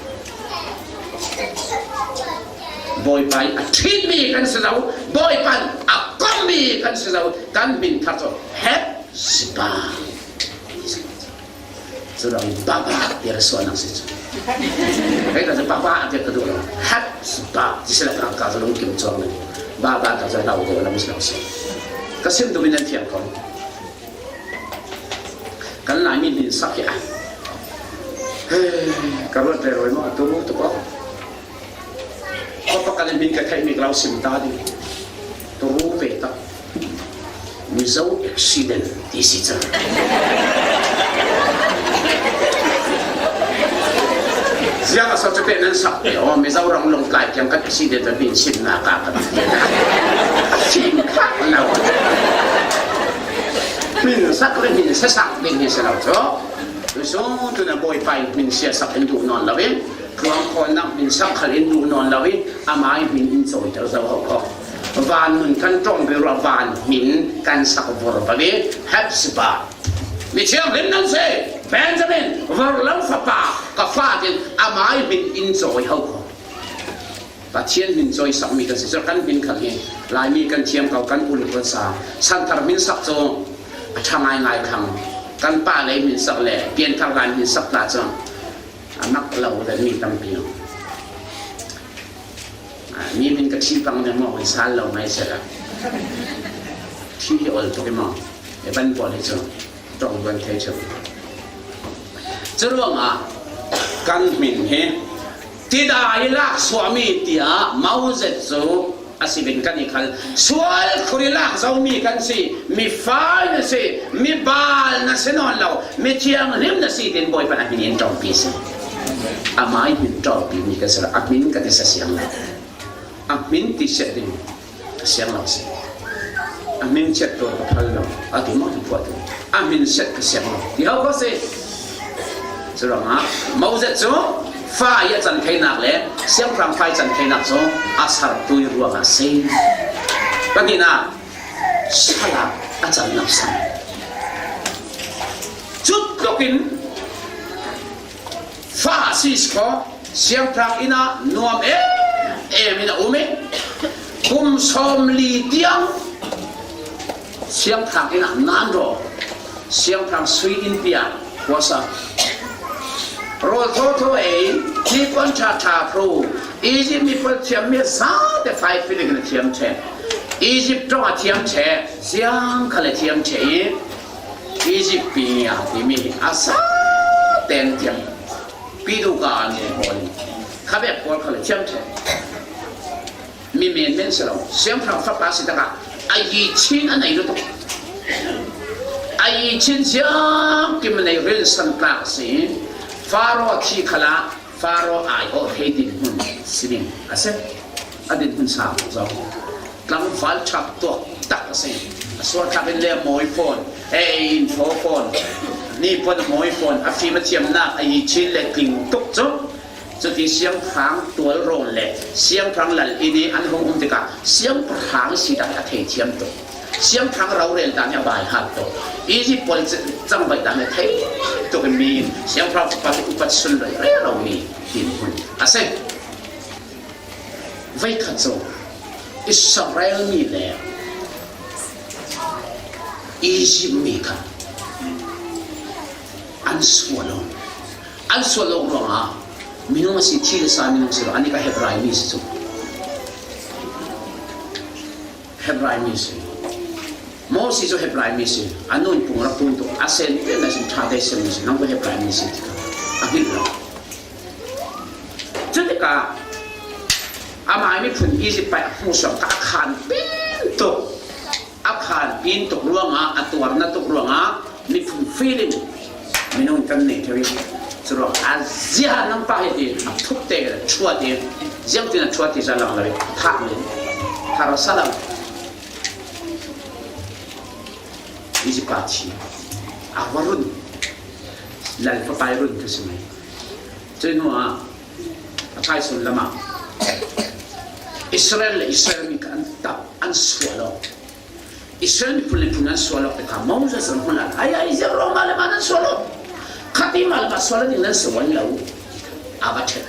Bawipa in a ṭhenmi kan si zo, Bawipa in a kommi kan si zo, kan hmin thar cu Hepsiba ti si ding. Cudang baba tiar suah nang si cu. Hei ka cu baba tiar ka duh lo. Hepsiba ti si le ka ka cu lungkim cuang ni. Baba ka cu lau deuh lam si lo si. Ka sim duh in an fiang ko. Kan Laimi hmin sak hi a. Hei, ka ruat rero maw, tu tu ko. Khua pakhat in hmin ka theih mi ka lo sim ta ding. Turu ve tak. Mizo accident ti si cang. Ziang a so cu pe nan sak pe aw, Mizoram lawng tlai tiang kan accident a hmin sim na ka kan ti na. A fim khak lo. Hmin sak le hmin sasak ding hi si lo cu. Tuisun tu na Bawipa in hmin sia sak in duh nawn lo in. Tluang khawnnak hmin sak khal in duh nawn lo i, amah i hmin in cawiter zo ho ko. Van nun kan ṭawng bi ruah van hmin kan sak vor bal i, Hepsiba. Mi thianghlim nan si, Benjamin, vorhlo fapa, ka fa tin amah i hmin in cawi ho ko. Pathian hmin cawi sakmi kan si cu kan hmin khal hi, Laimi kan thiam ko, kan uluk kan sa, santhar hmin sak cu a ṭha ngaingai thlang, kan pa lei hmin sak le pianthar lai hmin sak ta cu, a mak lo le mi tampi. Ah, mi min ka thi pang ding maw, sal lo mai sela. Thi hi ol tuk i maw. E ban pawl hi cu. Tong ban thei cu. Curuangah kan hmin hi. Tidai lak suahmi tiah Moses cu a si vin kan i khal. Sual khur i lak zomi kan si, mi fai na si, mi bal na si nawn lo, mi thianghlim na si, tin Bawipa nih a hmin in ṭawmpi si. Amah i hmin ṭawmpi mi kan si lo, a hmin ka ti sa siang lo. A hmin ti siat ding ka siang lo si. A hmin chiat tu ka phal lo, a tu mah tu phuah tu. A hmin siat ka siang lo. Ti ho ko si. Curuangah Moses cu Fa i a can theinak le siangpahrang fa i can theinak cu a sartu i ruangah a si. Pahnihnak, sal ah a cannak sang. Cutluk in fa a si kho, siangpahrang inn ah nuam em em in a um i, kum sawmli tiang siangpahrang inn ah nan raw, siangpahrang sui in piak khuasa. Rawl thotho ei, tipuan ṭha ṭha pru, Egypt mi pawl thiam mi zate fai filik in a thiam ṭheh. Egypt ṭong a thiam ṭheh, siang khal a thiam ṭheh i, Egypt pi a timi a sa ten thiam. Piduka an pawl, khabek pawl khal a thiam ṭheh. Mi menmen si lo, siangpahrang fapa si takah a yi chin a nei lutuk. A yi chin ziangkim a nei rinsan tlak a si. Faro a thi khalah Faro ai awh thei dinhmun si ding a si. A dinhmun sa zo. Tlangval ṭhak tuak tak a si. A sual tlak in le mawi fawn, ei in thaw fawn, nipuan a mawi fawn, a fim a thiamnak a yi chin le tling tuk cu. Cuti siangpahrang tualrawn le siangpahrang lal inn i an hung um tikah siangpahrang si dan a thei thiam tuk. Siangpahrang rorel dan hi a baihat tuk. Egypt pawl cangvaih dan hi a thei tuk in mi in siangpahrang upat, upat sun rero mi dinhmun a si. Veikhat cu Israel mi le Egypt mi kha an sual lo. An sual lo ruangah minung a si, thil a sa minung si lo, an i ka Hebrai mi si cu. Hebrai mi si. Moses cu Hebrai mi si. A nun pung rak tum tuk, a sen te na sin ṭha te sem mi si. Nang cu Hebrai mi si ti kha a hngilh lo. Cutikah amah miphun Egypt paih a hmuhsuam kha a khan pin tuk. A khan pin tuk ruangah, a tuar na tuk ruangah miphun fir in minung kan nei theu i, curuang a ziahan nang pa hi ti a thuk te a ṭhuat i, ziangtin a ṭhuat ti zalang lo i, a thah men, thar a sa lo. Egypt a thi, a va run, lal fapa i run ka si mai. Cui hnuah a thaisun lamah Israel le Israel mi kha an tap, an sual lo. Israel miphun le phun an sual awk tikah Moses an hmuh lai. Ai, ai, ziang ruang mah le mah nan sual awk. Khati mah le mah sual a ding nan si uan lo. A va ṭhet.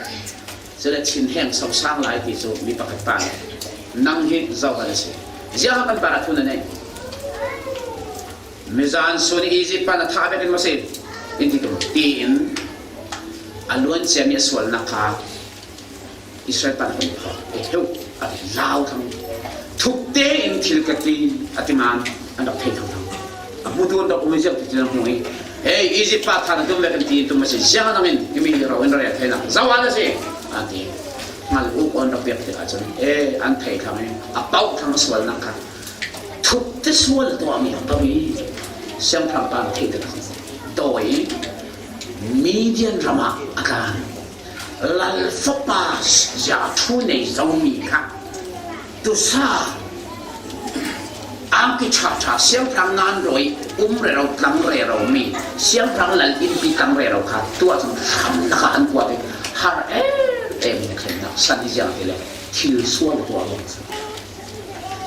Cule thinheng so sang lai ti cu mi pakhat pa nih, nang hi zohal a si. Ziang kan par a thu na nei. Mizan sun Egypt pan a thah vekin maw si? In ti tum. Tiin a luan ciami a sualnak kha Israel pan a kan phawk. E heu, a lau thang. Thuk tein thil ka ti, a ti man, an rak thei thang thang. A hmutu an rak um i ziang ti an hmu i. Hei, Egypt pa than a tum vek an ti tum a si. Ziang a nang in, himi ro in rel thei nak. Zoh a na si, a ti. Ngal u kawn rak piak tikah cun, e, an thei thang i. A pauh thang a sualnak kha. Thuk te sual tuahmi a pauh i. Siangpahrang pan a thei tikah cun. Dawi, Midian ram ah a kan. Lal fapa zia thu nei zomi kha tusa angki ṭha ṭha siangpahrang nan rawi um rero tlang rero mi siangpahrang lal innpi tlang rero kha tuah cun hramnak ah an kuat i har em em in thlennak san i ziang ti le thil sual tuah lo.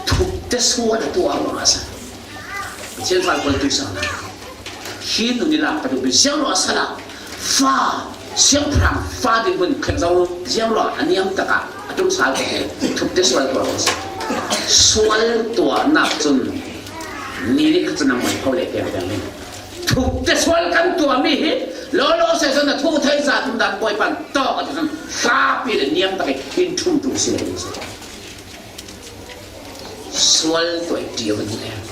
Thukte sual tuah lo a sa. Pathian fal pawl tusa. Hi nun i lak ka duhmi ziang lo a sa la. Fa, siangpahrang fa dinhmun khat zo ziang ruang a niam takah a ṭum sal ka ti, thukte sual tuah ko si. Sual tuahnak cun ni nih kha cun a mui kho le tiang tiang in thukte sual kan tuahmi hi lawlaw sehcun a thu thei za tum dan Bawipa tawk a ti cun hlapi le niam takin in ṭhum ṭum si le ding si. Sual tuai ṭi a van hmuh.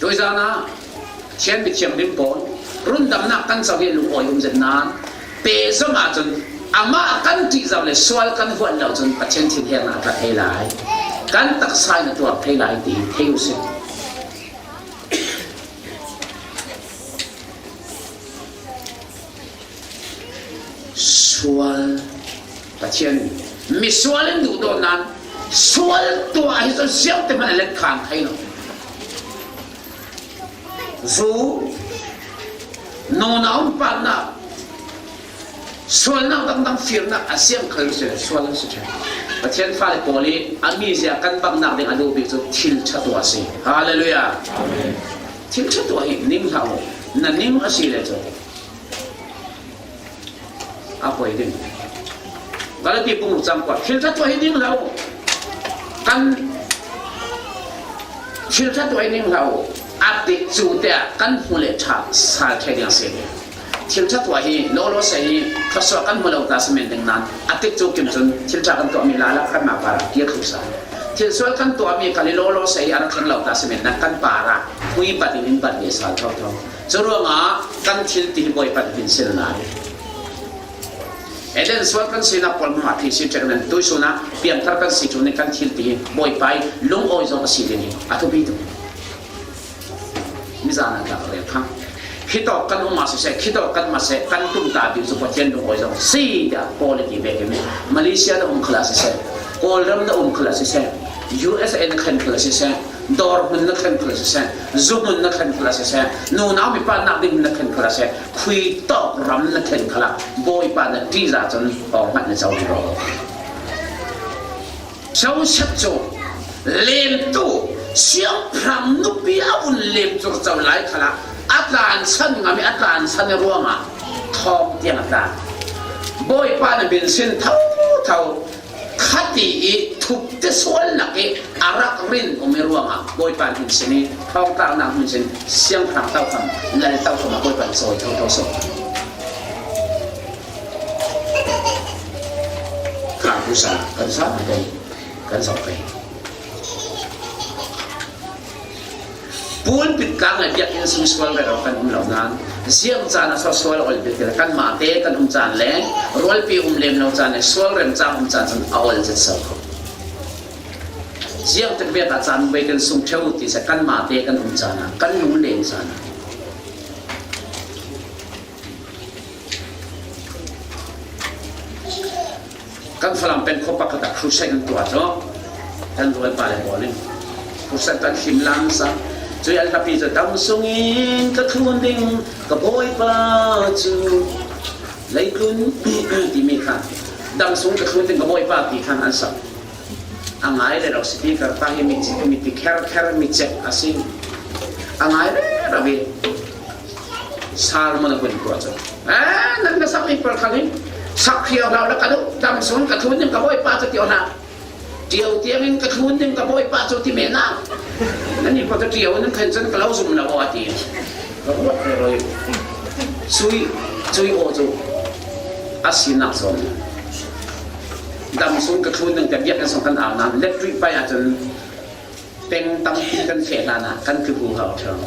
Tuizan ah Pathian mithiam lim pawl rundamnak kan co hi lungawi um zet nan pehzom ahcun amah kan ṭih zo le sual kan huat lo cun Pathian thinhengnak a tlat thei lai, kan taksa in a tuar thei lai ti thei uh si. Sual, Pathian misual in duhdawt nan sual tuah hi cu ziangte hmanh a let khan thei lo. Zu, nunau umparnak, Sualnak dangdang firnak a siang khal si, sual si ṭha. Pathian fale pawl i a mizia kan banghnak ding a duh bik cu thil ṭha tuah a si. Hallelujah. Thil ṭha tuah hi ning hlah u. Na ning a si le cu a poi ding. Galati bung ruk cang kua. Thil ṭha tuah hi ning hlah u. Kan thil ṭha tuah hi ning hlah u. A tikcu te ah kan hmu le ṭha sal ṭheh ding a si. Thil ṭha tuah hi lawlaw sa hi thluasuah kan hmu lo ta si men ding nan a tikcu kim cun thil ṭha kan tuahmi lala kan mah par ah kir thluh sa. Thil sual kan tuahmi khal i lawlaw sa hi a rak thleng lo ta si men nan kan par ah phui bat in in bat ve sal thotho. Curuangah kan thil ti hi Bawipa nih hin sin lai. Eden sual kan sinak pawl hmangah thil si ṭhek nan tuisun ah piangthar kan si ṭhun in kan thil ti hi Bawipa i lungawi zong a si ding hi a thupi tuk. Mizan ah tlak rel kha. Khitawk kan um ah siseh, khitawk kan mah seh, kan tumtah bik cu Pathian lungawi zong si tiah Paul a ti vekin Malaysia na um khal ah siseh, Kawlram na um khal ah siseh, U S A na thlen khal ah siseh, dawr hmun na thlen khal ah siseh, zu hmun na thlen khal ah siseh, nunau mipa nak ding hmun na thlen khal ah siseh, khui tawk ram na thlen khal ah Bawipa na ṭihzah cun awng hmanh na co rih lo. Joseph cu lemtu siangpahrang nupi a vun lem curco lai khalah a tlansan ngam i a tlansan ruangah thawng tiang a tla. Bawipa na min sin thotho khati i thupte sualnak i a rak rin um i ruangah Bawipa hmin sin i thawngtlaknak hmin sin siangpahrang tokham, lal tokham ah Bawipa na cawi thotho sawh. Kan pusa kan sa kan kan zoh pei. Pulpit tlang le biakinn sung sual rero kan um lo nan, ziang caan a so sual ol bik le kan mahte kan um caan le rualpi um lem lo caan le sual rem caan um caan cun a ol zet so ko. Ziang tek bek ah caan bei kan sung ṭheu ti se kan mahte kan um caan ah kan lung lem caan ah. Kan Falam peng khua pakhat ah crusade an tuah cu kan rualpa le pawl in crusade kan him lang sa. Cui an hlapi cu dam sungin ka thlun ding ka Bawipa cu leitlun timi khan dam sung ka thlun ding ka Bawipa ti khan an sak. A ngai rero speaker pa hi mi, mi ti kher kher mi cek a si. A ngai rero i Salmon a hun khua cu, "Eh, nan na sakmi pawl khal hi sak hriau hlau la ka duh, dam sung ka thlun ding ka Bawipa cu tio hna. Tio tiangin ka thlun ding ka Bawipa cu ti mehna. Nan i pawl cu tio nan khen cun ka lo zum lo," a ti. Ka ruat rero i cui, cui aw cu a sinak zawn. Dam sung ka thlun ding tiah biakinn sung kan au nan, electric pai ahcun peng tampi kan feh hlan ah kan tlu huhau ṭheu.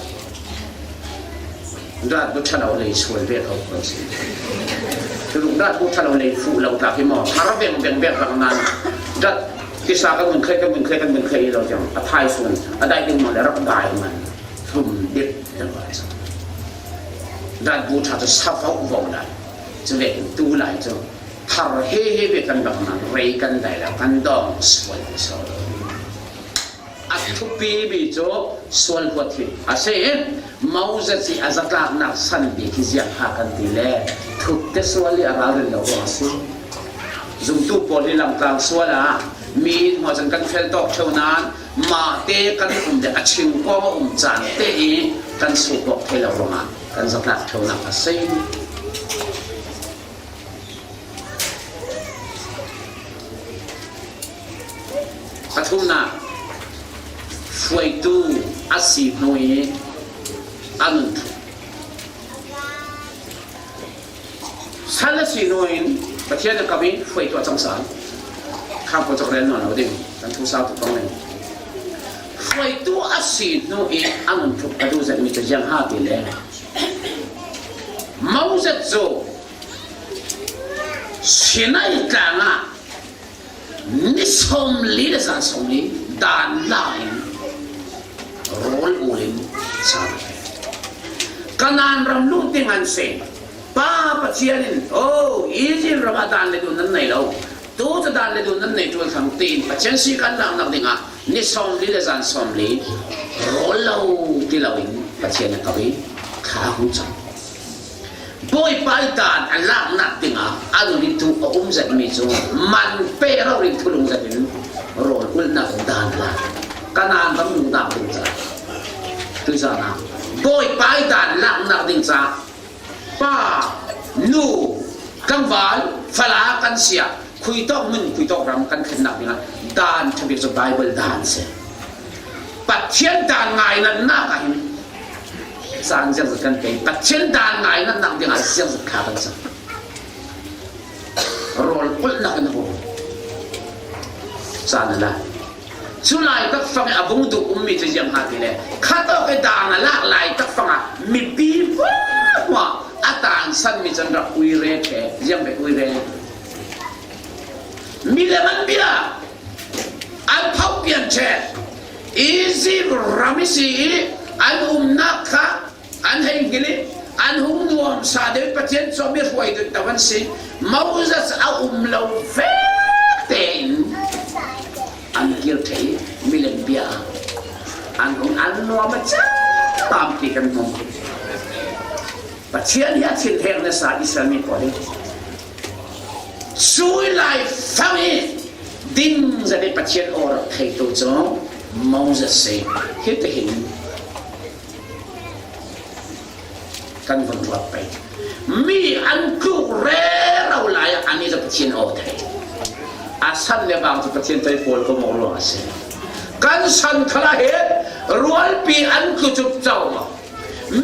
Rat bu ṭha lo lei sual ve ko ko si. Tuluk rat bu ṭha lo lei fuh lo tlak hi maw? Har veng veng vek vang nan rat tisa kan mun khai, kan mun khai, kan mun khai lo tiang a phai sun a dai ding maw le rak dai man. Hlum dit kan vai sa. Rat bu ṭha cu sa vau vau lai. Cu vekin tu lai cu thar he he ve kan bang nan rei kan dai lo kan dawng sual so. A thupi mi cu sual huat hi a si. Moses i a zatlaknak san bik hi ziang ha kan ti le thupte sual i a ralrin lo ruang a si. Zumtu pawl hi lamtlang sual ah mi in hmuah cun kan fel tawk ṭheu nan mahte kan um le a chingkuang a um caan te i kan suhkawk thei lo ruangah kan zatlak ṭheunak a si. Pathumnak, hruaitu a si hnu i a nun thuk. Sal a si hnu in Pathian a kam i hruaitu a cang sal. Khangkua cawk rel nawn lo ding kan thu sau tuk pang ning. Hruaitu a si hnu i a nun thuk ka duh zetmi cu ziang ha ti le Moses cu Sinai tlang ah ni sawmli le zan sawmli dan la in rawl ul in sa. Kanaan ram luh ding an si. Pa Pathian in, "Oh, Israel ram ah dan le dun nan nei lo. Tu cu dan le dun nan nei ṭul thlang," tiin Pathian si kan laknak dingah ni sawmli le zan sawmli rawl lo ti lo in Pathian a kap i thla a hung cang. Bawipa i dan a laknak dingah a a um zet mi cu man pe rori in thulung zet in rawl ulhnak in dan la. Kanaan ram nungnak ding caah tuzan ah Bawipai dan laknak ding caah pa, nu, tlangval, fala kan si ah khuitawk hmun, khuitawk ram kan thlennak dingah dan ṭha bik cu Baibal dan a si. Pathian dan ngainatnak ah hin caan ziangzat kan pe. Pathian dan ngainatnak dingah ziangzat kha kan cang. Rawl ulhnak in a hung caan a la. Cu laitak fang i a bung duh ummi cu ziang ha ti le, khatawk i dan a lak laitak fang ah mipi hmuahhmuah a tansanmi cu an rak uire ṭheh, ziang bek uire. Milem an bia, an phoh pian ṭheh. Izipt ram i si i an umnak kha an hei hngilh i an hung nuamsa deuh i Pathian cu mi hruai dun to an si. Moses a um lo vek tein an kir ṭheh i milem bia ah an hung an nuam a cang tampi kan hmu. Pathian hi a thinheng nasa Israel mi pawl hi cui lai fang i ding zat i Pathian aw rak theitu cu Moses si. Hitihin kan vun ruat pei. Mi an tluk rero lai ah ani cu Pathian aw thei. A san le bang cu Pathian tei pawl ko maw ruang a si. Kan san khalah hin rualpi an tlu cup co maw?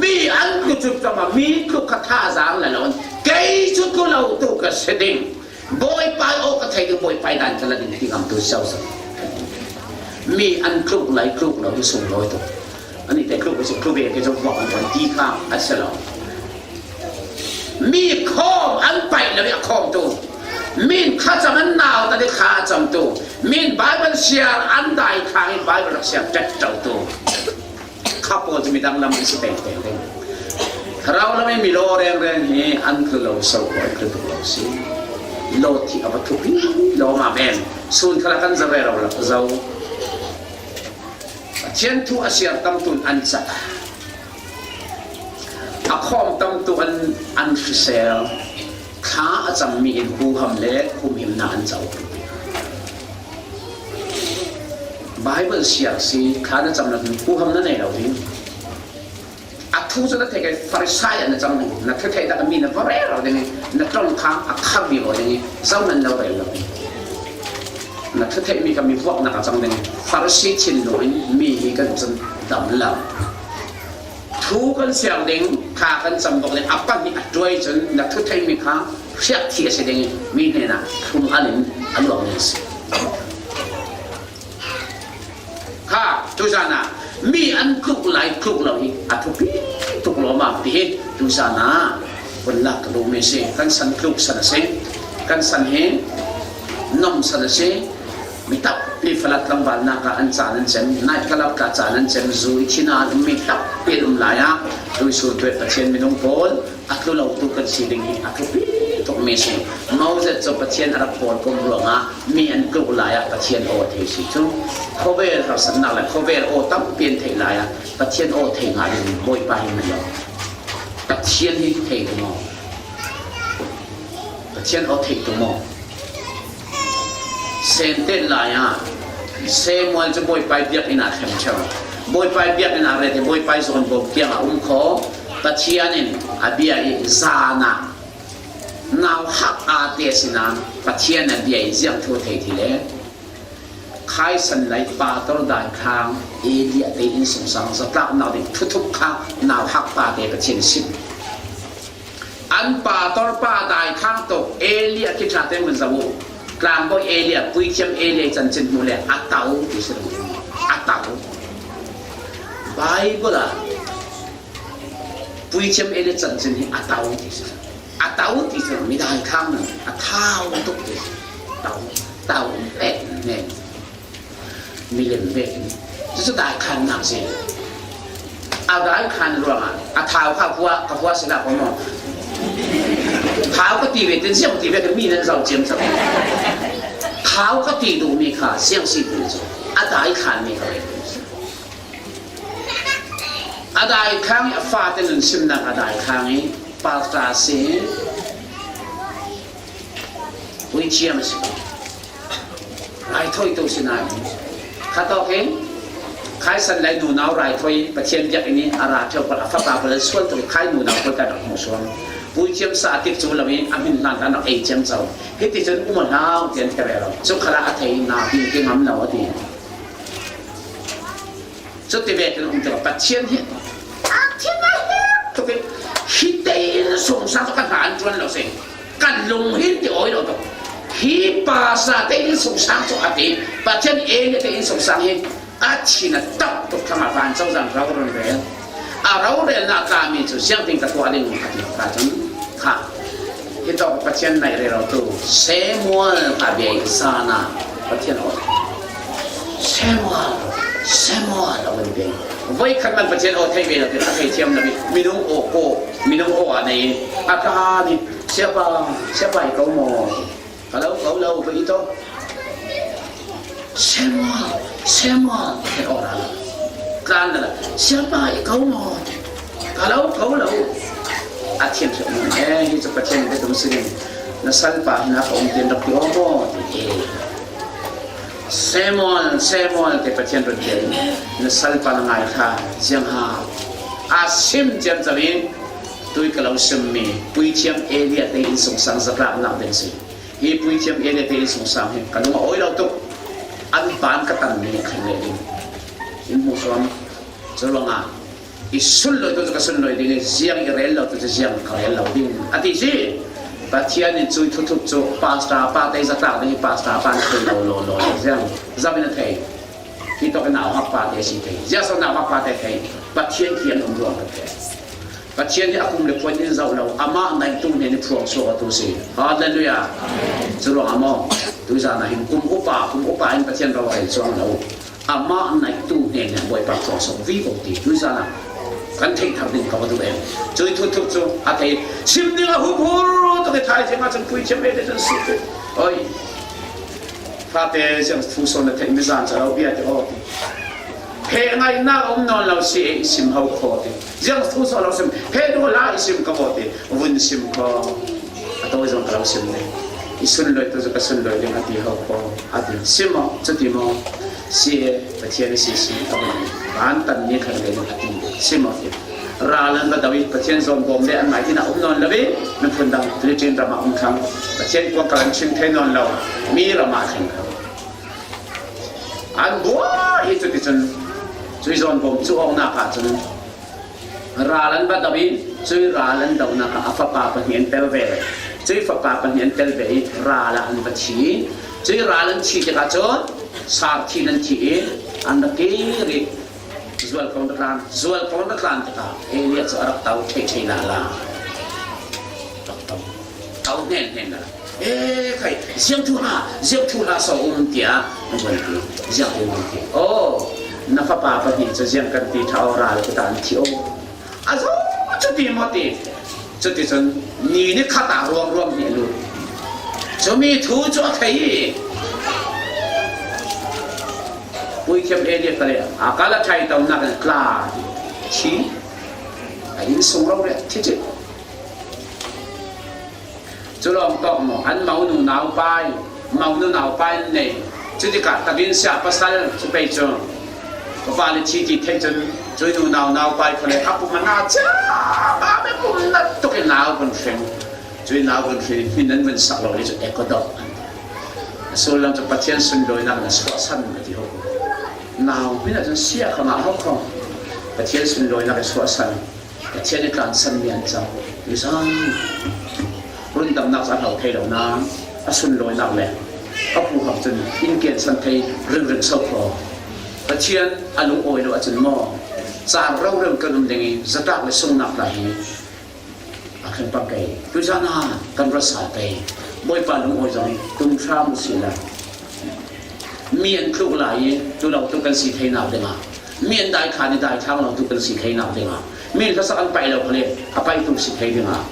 Mi an tlu cup co maw? Mi tlu kha thazaang la lo. Kei cu tlu lo tu ka si ding. Bawipai aw ka thei ding, Bawipai dan ka la ding ti ngamtu si so. Mi an tluk lai tluk lo hi sunglawi tuk. Ani te tluk si tluk ve ke cu vuak an ti kha a si lo. Mi khawm an paih lo i a khawm tu. Min kha cam an nau ta i kha a cam tu. Min Baibal siar an dai khang i Baibal rak siar ṭet ṭo tu. Kha pawl cu midang lam an si pengpeng ding. Thlarau lam i mi law rengreng hi an tlu lo so ko, an tlu tuk lo si. Law thih a va thupi lawmam em. Sun khalah kan za rero lo zo. Pathian thu a siar tamtu in an cak. A khawm tamtu an, an hrisel. Thla a cammi in huham le humhimnak an co. Baibal siar si, thla na cam lo hin huham na nei lo ding. A thu cu na theih ke Farisai ah na cang ding, na thutheih tak mi na va rel lo ding i, na tlon kha a khar vivo ding i, zohman lo rel lo ding. Na thutheih mi kha mi vuaknak a cang ding i, Farisi thinlung in mi hi kan cun dam lo. Thu kan siar ding, thla kan cam bok ding, a pan hi a ṭuai cun na thutheih mi kha hriak thih a si ding i, mi hnenah thlum al in a luang ding a si. Kha, tuzan ah mi an tluk lai tluk lo hi a thupi tuk lawmam ti hi tuzan ah vun lak ka duhmi a si. Kan san tluk san a si. Kan san hi nom san a si. Mi tampi falat tlangvalnak ah an caan an cem, night club ah caan an cem, zu i thin ah an ummi tampi an um lai ah tuisun tuet Pathian minung pawl a tlu lo tu kan si ding hi a thupi tukmi a si. Moses cu Pathian a rak pawlkom ruangah mi an tluk lai ah Pathian aw a thei si cu, khawvel harsatnak le khawvel aw tampi an theih lai ah Pathian aw thei hnga ding Bawipa hi an lo. Pathian hi thei tu maw? Pathian aw thei tu maw? Senten lai ah Samuel cu Bawipai biakinn ah thleng ṭheo. Bawipai biakinn ah ret i Bawipai zawnbawm kiangah um kho. Pathian in a bia i zan ah nauhak ate sinain Pathian a bia i ziang thu thei ti le khaisan lai pator dai khang Eliah te innsungsang zatlaknak ding thuthup kha nauhak pate Pathian sim. An pator pa dai khang tuk Eliah khi ṭha tein vun zoh u. Tlangbawi Eliah, puithiam Eliah i cancin hmuh le a to ti si lo. A to. Baibal ah puithiam Eliah cancin hi a to ti si lo. A to ti si lo. Mi dai khang nan a thau tuk ti si. To. To. Eh, ne. Milem ve. Cucu dai khannak si. A dai khan ruangah a thau kha hua, ka hua si dah ko maw? Thau ka ti ve, tin ziang ti ve, ka mi nan zau ciam cang. Thau ka ti duhmi kha ziang si ti cu a dai khanmi ka ve. A dai khang i a fate nun simnak a dai khang i pastor si. Ciam a si. Raithawi tu si nai. Kha tawk in, Khai San Lai nunau raithawi, Pathian biak in a ra ṭheu pal a fapa pal sual tu Khai nunau pal ta rak hmuh suang. Puithiam sa a tik cu lo in a hmin hlan ta nak ei ciam co. Hiti cun um a hlau tian ka rero. Cu khala a thei na bing ti ngam lo a ti. Cuti vekin um tikah Pathian hi a thin a hek tuk in, hi tein sungsang cu ka hna an ṭuan lo si. Kan lung hin ti awi lo tuk. Hi pasa tein sungsang cu a ti. Pathian Elia tein sungsang hi a thin a tak tuk thlang a vancozan rorel. A rorelnak tlami cu siangtin ka tuah ding a ti. Kha cun kha. Hi tawk Pathian naih rero tu Samuel kha bia i zan ah Pathian aw. Samuel, Samuel a vun bia. Voi khat man Pathian aw thei ve lo ti a thei thiam lo mi, minung aw ko, minung aw a nei a tla ni, siapa, siapa i ko maw? Ka lo ko lo, ka i tawk. Samuel, Samuel, he aw ra. Tlan la, siapa i ko maw? Ka lo ko lo. A thiam thiam mu. Eh, hi cu Pathian ka tum sinin. Na salpa hin a ka um tin rak ti aw maw? Ti e. Samuel, Samuel, te Pathian run tel. Na salpa na ngai kha, ziang ha. A sim ciamco in, tui ka lo simmi, puithiam Elia te in sungsang zatlaknak ding si. Hi puithiam Elia te in sungsang hi ka lung a awi lo tuk. An ban ka tanmi khan le ding. In hmuh suam. Curuangah i sunlawi tu cu ka sunlawi ding i, ziang i rel lo tu cu ziang ka rel lo ding a ti si. Pathian in cui thuthup cu pastor pa te zatlak ding i pastor pa an thei lo law law ziang zam in a thei. Hi tawk in nauhak pa te si thei. Ziah so nauhak pa te thei. Pathian khi an um ruang ka thei. Pathian hi a kum le phuan in zoh lo, amah naihtu hnen i phuang suak a tu si. Hallelujah. Curuangah maw, tuizan ah hin kum upa, kum upa in Pathian ro a rel cuang lo. Amah naihtu hnen in Bawipa phuang suak vivo ti tuizan ah kan theih thar ding ka va duh em. Cui thuthup cu a thei, sim ding a huphur tuk i, thaizing ah cun puithiam ve te cun si ti. Oi. Fate, ziang thu sawn na theih mi zan ca lo bia ti aw ti. He ngaihnak a um nawn lo si e, i sim ho kho ti. Ziang thu sawn lo sim, he duh hla i sim ka baw ti. Vun sim kho. A tawi zong ka lo sim le. I sunlawi tu cu ka sunlawi ding a ti ho kho. A ti, sim maw, cuti maw? Si e, Pathian i si si, a vun ban tan ni khan ve ding a ti. Sim maw ti. Ral an va do i Pathian zawn bawm le an ngai inn ah um nawn lo i miphun dang Philippine ram ah um thlang. Pathian kuang kal an chim thei nawn lo mi ram ah thlen kho. An buai i cuticun cui zawn bawm cu awknak ah cun ral an va do i cui ral an donak ah a fapa pahnih an tel ve. Cui fapa pahnih an tel ve i ral ah an va thi. Cui ral an thi tikah cun sar thin an thi i an rak kir i Zual kong rak tlan, zual kong rak tlan tikah Elia cu a rak to thei thei lala. Rak to, to hnen hnen lala. Eh, khai, ziang thu hla, ziang thu hla so um tiah an vun ti, ziang thu um ti. Oh, na fapa pahnih cu ziang kan ti ṭha aw, ral kut ah an thi aw. A zo cu ti maw ti. Cuticun ni ni khat ah ruang ruang hi a lut. Cumi thu cu a thei i puithiam Elia kha le a kal a ṭhai tonak in tla thi. A inn sung rori ah thi cih. Cu lawng tawk maw, an mo nu naupai, mo nu naupai an nei. Cutikah takin siah pasal cu pei cu ka pa le thi ti theih cun, cui nu nau naupai kha le a pum a na cia, a me pum na tuk in nau kan hring. Cui nau kan hring, hmin an vun sak lo le cu Ekdok an ti. A sullam cu Pathian sunlawinak in a suahsan a ti ho. Nau hmin ah cun siah kha ngah ho kho. Pathian sunlawinak in suahsan. Pathian i tlansan mi an cang. Tuizan rundamnak cu a hlo thei lo nain a sunlawinak le a huham cun in kiansan thei ringring so kho. Pathian a lungawi lo ahcun maw, caan rorem kan um ding i zatlak le sungnak tla hi a kan pang kei. Tuizan ah kan ruat sal pei. Bawipa lungawi zong i tum hram u sih la. Mi an tluk lai i tu lo tu kan si theinak dingah, mi an daikhan i daithlang lo tu kan si theinak dingah, mi an hlasak an paih lo khal i a paih tu si thei dingah,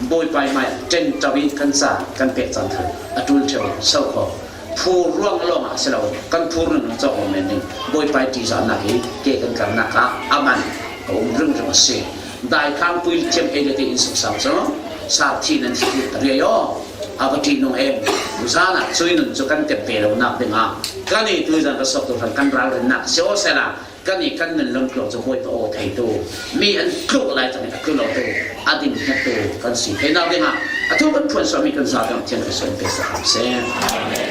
Bawipa i hmai ṭen ṭo i kan ca kan pek caan khan a ṭul ṭheu so kho. Phur ruang lawngah a si lo, kan phur nung cawk lo men ding. Bawipa i ṭihzahnak hi ke kan karnak ah a man a um ringring a si. Daithlang puithiam Elia te in sungsang cu sar thi nan si riai aw. A va ṭihnung em. Zana cui nun cu kan tep ve lonak dingah kan i tuizan ka sawktu hran kan ralrinnak si aw sehla kan i kan nun lam tluak cu Bawipa aw theitu, mi an tluk lai cang a tlu lotu, a dinhnattu kan si theinak dingah a thu kan phuansuahmi kan za dang thiang ka suan pe sak seh.